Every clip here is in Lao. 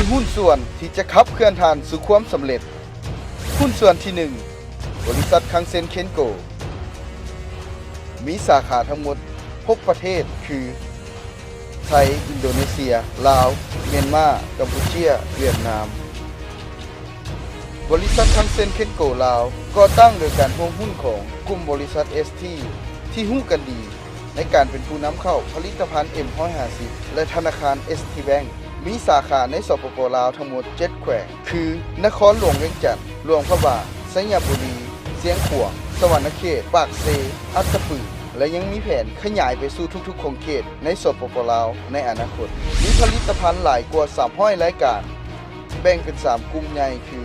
ຫຸ້ນສ່ວນທີ່ຈະຂັບເຄື່ອນທ່ານສູ່ຄວາມສຳເລັດ. ຫຸ້ນສ່ວນທີໜຶ່ງ ບໍລິສັດຄັງເຊັນເຄັນໂກ ມີສາຂາທັງໝົດຫົກປະເທດ ຄື ໄທ, ອິນໂດເນເຊຍ, ລາວ, ມຽນມາ, ກຳປູເຈຍ, ຫວຽດນາມ. ບໍລິສັດຄັງເຊັນເຄັນໂກລາວ ກໍ່ຕັ້ງໂດຍການຮ່ວມຫຸ້ນຂອງກຸ່ມບໍລິສັດ ເອສທີ ທີ່ຮູ້ກັນດີໃນການເປັນຜູ້ນຳເຂົ້າຜະລິດຕະພັນ ເອັມຮ້ອຍຫ້າສິບ ແລະ ທະນາຄານ ເອສທີ ແບັງ ມີສາຂາໃນ ສປປ ລາວ ທັງໝົດເຈັດແຂວງ ຄື ນະຄອນຫຼວງວຽງຈັນ, ຫຼວງພະບາງ, ໄຊຍະບູລີ, ຊຽງຂວາງ, ສະຫວັນນະເຂດ, ປາກເຊ, ອັດຕະປື ແລະ ຍັງມີແຜນຂະຫຍາຍໄປສູ່ທຸກໆຂົງເຂດໃນ ສປປ ລາວ ໃນອະນາຄົດ. ມີຜະລິດຕະພັນຫຼາຍກວ່າສາມຮ້ອຍລາຍການ ແບ່ງເປັນສາມກຸ່ມໃຫຍ່ຄື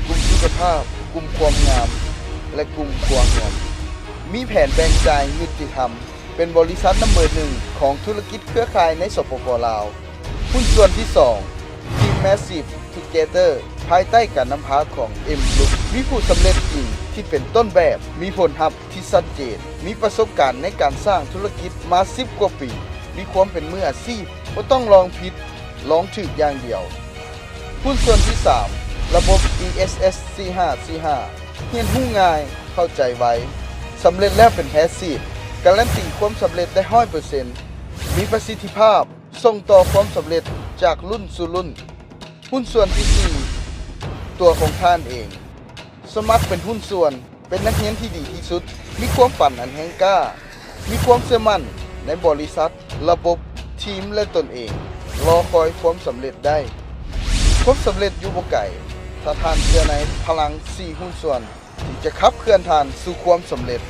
ກຸ່ມສຸຂະພາບ, ກຸ່ມຄວາມງາມ ແລະ ກຸ່ມຄົວເຮືອນ. ມີແຜນແບ່ງຈ່າຍຍຸຕິທຳ ເປັນບໍລິສັດນຳເບີໜຶ່ງຂອງທຸລະກິດເຄືອຂ່າຍໃນ ສປປ ລາວ. ຫຸ້ນສ່ວນທີສອງ ທີມ Massive Together ພາຍໃຕ້ການນຳພາຂອງ M Group ມີຜູ້ສຳເລັດຈິງທີ່ເປັນຕົ້ນແບບ, ມີຜົນຮັບທີ່ຊັດເຈນ, ມີປະສົບການໃນການສ້າງທຸລະກິດມາສິບກວ່າປີ, ມີຄວາມເປັນມືອາຊີບ, ບໍ່ຕ້ອງລອງຜິດ ລອງຖືກຢ່າງດຽວ. ຫຸ້ນສ່ວນທີສາມ ລະບົບ ອີ ເອສ ເອສ ສີ່ຫ້າສີ່ຫ້າ ຮຽນຮູ້ງ່າຍ, ເຂົ້າໃຈໄວ, ສຳເລັດແລ້ວເປັນແພຊີບ, ກາລັນຕີຄວາມສຳເລັດໄດ້ຮ້ອຍເປີເຊັນ, ມີປະສິດທິພາບ, ສົ່ງຕໍ່ຄວາມສຳເລັດຈາກລຸ້ນສູ່ລຸ້ນ. ຫຸ້ນສ່ວນທີສີ່ ຕົວຂອງທ່ານເອງ. ສະໝັກເປັນຫຸ້ນສ່ວນ, ເປັນນັກຮຽນທີ່ດີທີ່ສຸດ, ມີຄວາມຝັນອັນແຮງກ້າ, ມີຄວາມເຊື່ອໝັ້ນໃນບໍລິສັດ, ລະບົບ, ທີມ ແລະ ຕົນເອງ, ລໍຄອຍຄວາມສຳເລັດໄດ້. ຄວາມສຳເລັດຢູ່ບໍ່ໄກ, ຖ້າທ່ານເຊື່ອໃນພະລັງສີ່ຫຸ້ນສ່ວນທີ່ຈະຂັບເຄື່ອນທ່ານສູ່ຄວາມສຳເລັດ.